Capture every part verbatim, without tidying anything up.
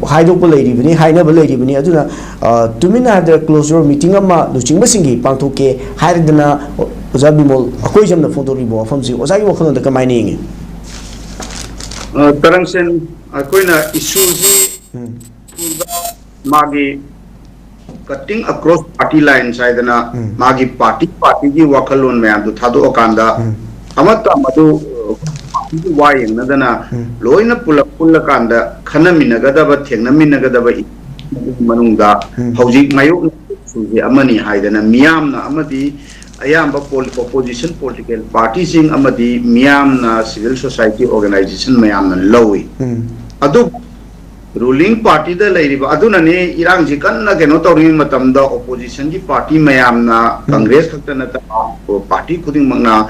ꯍꯥꯏꯗꯣꯛꯄ ꯂꯩꯔꯤꯕꯅꯤ, ꯍꯥꯏꯅꯕ ꯂꯩꯔꯤꯕꯅꯤ꯫ ꯑꯗꯨꯅ, ꯑ, ꯇꯨꯃꯤꯟꯅ ꯍꯥꯏꯕꯗ closed door meeting ꯑꯃ ꯂꯨꯆꯤꯡꯕꯁꯤꯡꯒꯤ ꯄꯥꯡꯊꯣꯛꯀꯦ ꯍꯥꯏꯔꯗꯅ ꯑꯣꯖꯥ ꯕꯤꯃꯣꯜ ꯑꯩꯈꯣꯏ ꯆꯝꯅ ꯐꯣꯡꯗꯣꯔꯛꯂꯤꯕ ꯋꯥꯐꯝꯁꯤ ꯑꯣꯖꯥꯒꯤ ꯋꯥꯈꯜꯂꯣꯟꯗ ꯀꯃꯥꯏꯅ ꯌꯦꯡꯉꯤ? ꯑ, ꯇꯔꯪꯁꯦꯟ, ꯑꯩꯈꯣꯏꯅ ꯏꯁꯨꯁꯤ ꯃꯥꯒꯤ cutting across party lines ꯍꯥꯏꯗꯅ, ꯃꯥꯒꯤ ꯄꯥꯔꯇꯤ ꯄꯥꯔꯇꯤꯒꯤ ꯋꯥꯈꯜꯂꯣꯟ ꯃꯌꯥꯝꯗꯨ ꯊꯥꯗꯣꯛꯑꯀꯥꯟꯗ ꯑꯃꯠꯇ ꯃꯗꯨ, ꯑ, ꯄꯥꯔꯇꯤꯒꯤ ꯋꯥ ꯌꯦꯡꯅꯗꯅ ꯂꯣꯏꯅ ꯄꯨꯂꯞ ꯄꯨꯜꯂꯀꯥꯟꯗ ꯈꯟꯅꯃꯤꯟꯅꯒꯗꯕ, ꯊꯦꯡꯅꯃꯤꯟꯅꯒꯗꯕ ꯃꯅꯨꯡꯗ ꯍꯧꯖꯤꯛ ꯃꯥꯌꯣꯛꯅꯔꯤꯕ ꯏꯁꯨꯁꯤ ꯑꯃꯅꯤ ꯍꯥꯏꯗꯅ ꯃꯤꯌꯥꯝꯅ ꯑꯃꯗꯤ ꯑꯌꯥꯝꯕ ꯄꯣꯜ-, opposition political partyꯁꯤꯡ ꯑꯃꯗꯤ ꯃꯤꯌꯥꯝꯅ, civil society organization ꯃꯌꯥꯝꯅ ꯂꯧꯏ꯫ ꯑꯗꯨꯕꯨ ruling partyꯗ ꯂꯩꯔꯤꯕ ꯑꯗꯨꯅꯅꯤ ꯏꯔꯥꯡꯁꯤ ꯀꯟꯅ ꯀꯩꯅꯣ ꯇꯧꯔꯤꯉꯩ ꯃꯇꯝꯗ oppositionꯒꯤ party ꯃꯌꯥꯝꯅ, Congress ꯈꯛꯇ ꯅꯠꯇꯕ party ꯈꯨꯗꯤꯡꯃꯛꯅ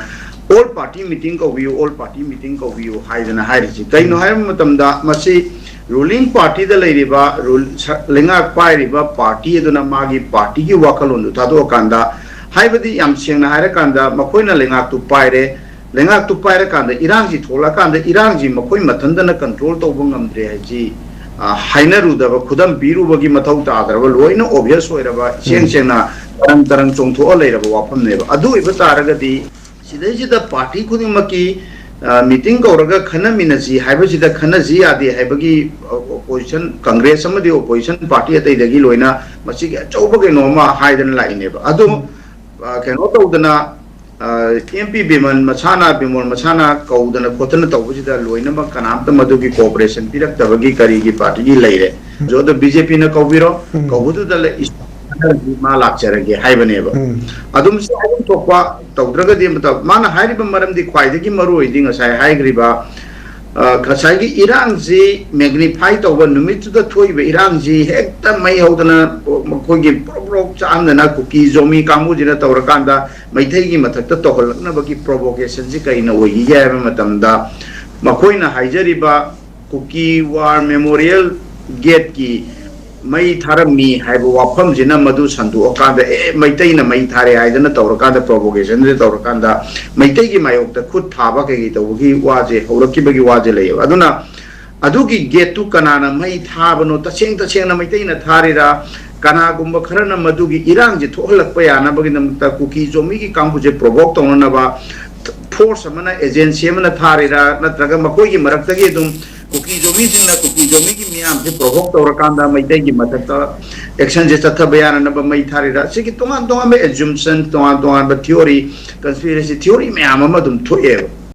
all party meeting ꯀꯧꯕꯤꯌꯨ, all party meeting ꯀꯧꯕꯤꯌꯨ ꯍꯥꯏꯗꯅ ꯍꯥꯏꯔꯤꯁꯤ꯫ ꯀꯩꯅꯣ ꯍꯥꯏꯕ ꯃꯇꯝꯗ ꯃꯁꯤ ruling partyꯗ ꯂꯩꯔꯤꯕ, rule-, ꯁ-, ꯂꯩꯉꯥꯛ ꯄꯥꯏꯔꯤꯕ party ꯑꯗꯨꯅ ꯃꯥꯒꯤ partyꯒꯤ ꯋꯥꯈꯜꯂꯣꯟꯗꯨ ꯊꯥꯗꯣꯛꯑꯀꯥꯟꯗ, ꯍꯥꯏꯕꯗꯤ ꯌꯥꯝ ꯁꯦꯡꯅ ꯍꯥꯏꯔꯀꯥꯟꯗ ꯃꯈꯣꯏꯅ ꯂꯩꯉꯥꯛꯇꯨ ꯄꯥꯏꯔꯦ, ꯂꯩꯉꯥꯛꯇꯨ ꯄꯥꯏꯔꯀꯥꯟꯗ ꯏꯔꯥꯡꯁꯤ ꯊꯣꯛꯂꯛꯑꯀꯥꯟꯗ ꯏꯔꯥꯡꯁꯤ ꯃꯈꯣꯏ ꯃꯊꯟꯇꯅ control ꯇꯧꯕ ꯉꯝꯗ꯭ꯔꯦ ꯍꯥꯏꯁꯤ, ꯑ, ꯍꯥꯏꯅꯔꯨꯗꯕ, ꯈꯨꯗꯝ ꯄꯤꯔꯨꯕꯒꯤ ꯃꯊꯧ ꯇꯥꯗ꯭ꯔꯕ, ꯂꯣꯏꯅ obvious ꯑꯣꯏꯔꯕ, ꯏꯁꯦꯡ ꯁꯦꯡꯅ ꯇꯔꯪ ꯇꯔꯪ ꯆꯣꯡꯊꯣꯛꯑ ꯂꯩꯔꯕ ꯋꯥꯐꯝꯅꯦꯕ꯫ ꯑꯗꯨ ꯑꯣꯏꯕ ꯇꯥꯔꯒꯗꯤ ꯁꯤꯗꯩꯁꯤꯗ party ꯈꯨꯗꯤꯡꯃꯛꯀꯤ, ꯑ, meeting ꯀꯧꯔꯒ ꯈꯟꯅꯃꯤꯟꯅꯁꯤ ꯍꯥꯏꯕꯁꯤꯗ ꯈꯟꯅꯁꯤ ꯌꯥꯗꯦ ꯍꯥꯏꯕꯒꯤ, ꯑ, opposition, Congress ꯑꯃꯗꯤ opposition party ꯑꯇꯩꯗꯒꯤ ꯂꯣꯏꯅ ꯃꯁꯤꯒꯤ ꯑꯆꯧꯕ ꯀꯩꯅꯣ ꯑꯃ ꯍꯥꯏꯗꯅ ꯂꯥꯛꯏꯅꯦꯕ꯫ ꯑꯗꯨ, ꯑ, ꯀꯩꯅꯣ ꯇꯧꯗꯅ, ꯑ, MP ꯕꯤꯃꯜ ꯃꯁꯥꯅ, ꯕꯤꯃꯣꯜ ꯃꯁꯥꯅ ꯀꯧꯗꯅ ꯈꯣꯠꯇꯅ ꯇꯧꯕꯁꯤꯗ ꯂꯣꯏꯅꯃꯛ ꯀꯅꯥꯝꯇ ꯃꯗꯨꯒꯤ cooperation ꯄꯤꯔꯛꯇꯕꯒꯤ ꯀꯔꯤꯒꯤ partyꯒꯤ ꯂꯩꯔꯦ꯫ ꯑꯗꯣ BJPꯅ ꯀꯧꯕꯤꯔꯣ, ꯀꯧꯕꯗꯨꯗ ꯂꯩ-, ꯃꯥ ꯂꯥꯛꯆꯔꯒꯦ ꯍꯥꯏꯕꯅꯦꯕ꯫ ꯑꯗꯨꯝ ꯁꯤ ꯍꯥꯏꯐꯝ ꯊꯣꯛꯄ ꯇꯧꯗ꯭ꯔꯒꯗꯤ ꯑꯃꯇ, ꯃꯥꯅ ꯍꯥꯏꯔꯤꯕ ꯃꯔꯝꯗꯤ ꯈ꯭ꯋꯥꯏꯗꯒꯤ ꯃꯔꯨ ꯑꯣꯏꯗꯤ ꯉꯁꯥꯏ ꯍꯥꯏꯈ꯭ꯔꯤꯕ, ꯑ, ꯉꯁꯥꯏꯒꯤ ꯏꯔꯥꯡꯁꯤ magnify ꯇꯧꯕ ꯅꯨꯃꯤꯠꯇꯨꯗ ꯊꯣꯛꯏꯕ ꯏꯔꯥꯡꯁꯤ ꯍꯦꯛꯇ ꯃꯩ ꯍꯧꯗꯅ ꯃꯈꯣꯏꯒꯤ ꯄ꯭ꯔꯣꯛ ꯄ꯭ꯔꯣꯛ ꯆꯥꯛꯍꯟꯗꯅ ꯀꯨꯀꯤ ꯖꯣꯃꯤ ꯀꯥꯡꯕꯨꯁꯤꯅ ꯇꯧꯔꯀꯥꯟꯗ ꯃꯩꯇꯩꯒꯤ ꯃꯊꯛꯇ ꯇꯧꯍꯜꯂꯛꯅꯕꯒꯤ provocationꯁꯤ ꯀꯩꯅ ꯑꯣꯏꯈꯤꯒꯦ ꯍꯥꯏꯕ ꯃꯇꯝꯗ ꯃꯈꯣꯏꯅ ꯍꯥꯏꯖꯔꯤꯕ ꯀꯨꯀꯤ War Memorial Gateꯀꯤ ꯃꯩ ꯊꯥꯔꯝꯃꯤ ꯍꯥꯏꯕ ꯋꯥꯐꯝꯁꯤꯅ ꯃꯗꯨ ꯁꯟꯗꯣꯛꯑꯀꯥꯟꯗ, ꯑꯦ, ꯃꯩꯇꯩꯅ ꯃꯩ ꯊꯥꯔꯦ ꯍꯥꯏꯗꯅ ꯇꯧꯔꯀꯥꯟꯗ, provocationꯁꯦ ꯇꯧꯔꯀꯥꯟꯗ, ꯃꯩꯇꯩꯒꯤ ꯃꯥꯌꯣꯛꯇ ꯈꯨꯠ ꯊꯥꯕ ꯀꯩꯀꯩ ꯇꯧꯕꯒꯤ ꯋꯥꯁꯦ, ꯍꯧꯔꯛꯈꯤꯕꯒꯤ ꯋꯥꯁꯦ ꯂꯩꯌꯦꯕ꯫ ꯑꯗꯨꯅ ꯑꯗꯨꯒꯤ ꯒꯦꯠꯇꯨ ꯀꯅꯥꯅ ꯃꯩ ꯊꯥꯕꯅꯣ? ꯇꯁꯦꯡ ꯇꯁꯦꯡꯅ ꯃꯩꯇꯩꯅ ꯊꯥꯔꯤꯔꯥ? ꯀꯅꯥꯒꯨꯝꯕ ꯈꯔꯅ ꯃꯗꯨꯒꯤ ꯏꯔꯥꯡꯁꯦ ꯊꯣꯛꯍꯜꯂꯛꯄ ꯌꯥꯅꯕꯒꯤꯗꯃꯛꯇ ꯀꯨꯀꯤ ꯖꯣꯃꯤꯒꯤ ꯀꯥꯡꯕꯨꯁꯦ ꯄ꯭ꯔꯣꯚꯣꯛ ꯇꯧꯅꯅꯕ ꯐꯣꯔꯁ ꯑꯃꯅ, ꯑꯦꯖꯦꯟꯁꯤ ꯑꯃꯅ ꯊꯥꯔꯤꯔꯥ, ꯅꯠꯇ꯭ꯔꯒ ꯃꯈꯣꯏꯒꯤ ꯃꯔꯛꯇꯒꯤ ꯑꯗꯨꯝ ꯀꯨꯀꯤ ꯖꯣꯃꯤꯁꯤꯡꯅ ꯀꯨꯀꯤ ꯖꯣꯃꯤꯒꯤ ꯃꯤꯌꯥꯝꯁꯦ ꯄ꯭ꯔꯣꯚꯣꯛ ꯇꯧꯔꯀꯥꯟꯗ ꯃꯩꯇꯩꯒꯤ ꯃꯊꯛꯇ ꯑꯦꯛꯁꯟꯁꯦ ꯆꯠꯊꯕ ꯌꯥꯅꯅꯕ ꯃꯩ ꯊꯥꯔꯤꯔꯥ? ꯁꯤꯒꯤ ꯇꯣꯉꯥꯟ ꯇꯣꯉꯥꯟꯕ ꯑꯦꯖꯨꯝꯁꯟ, ꯇꯣꯉꯥꯟ ꯇꯣꯉꯥꯟꯕ ꯊꯤꯑꯣꯔꯤ, ꯀꯟꯁꯄꯤꯔꯦꯁꯤ ꯊꯤꯑꯣꯔꯤ ꯃꯌꯥꯝ ꯑꯃ ꯑꯗꯨꯝ ꯊꯣꯛꯑꯦꯕ꯫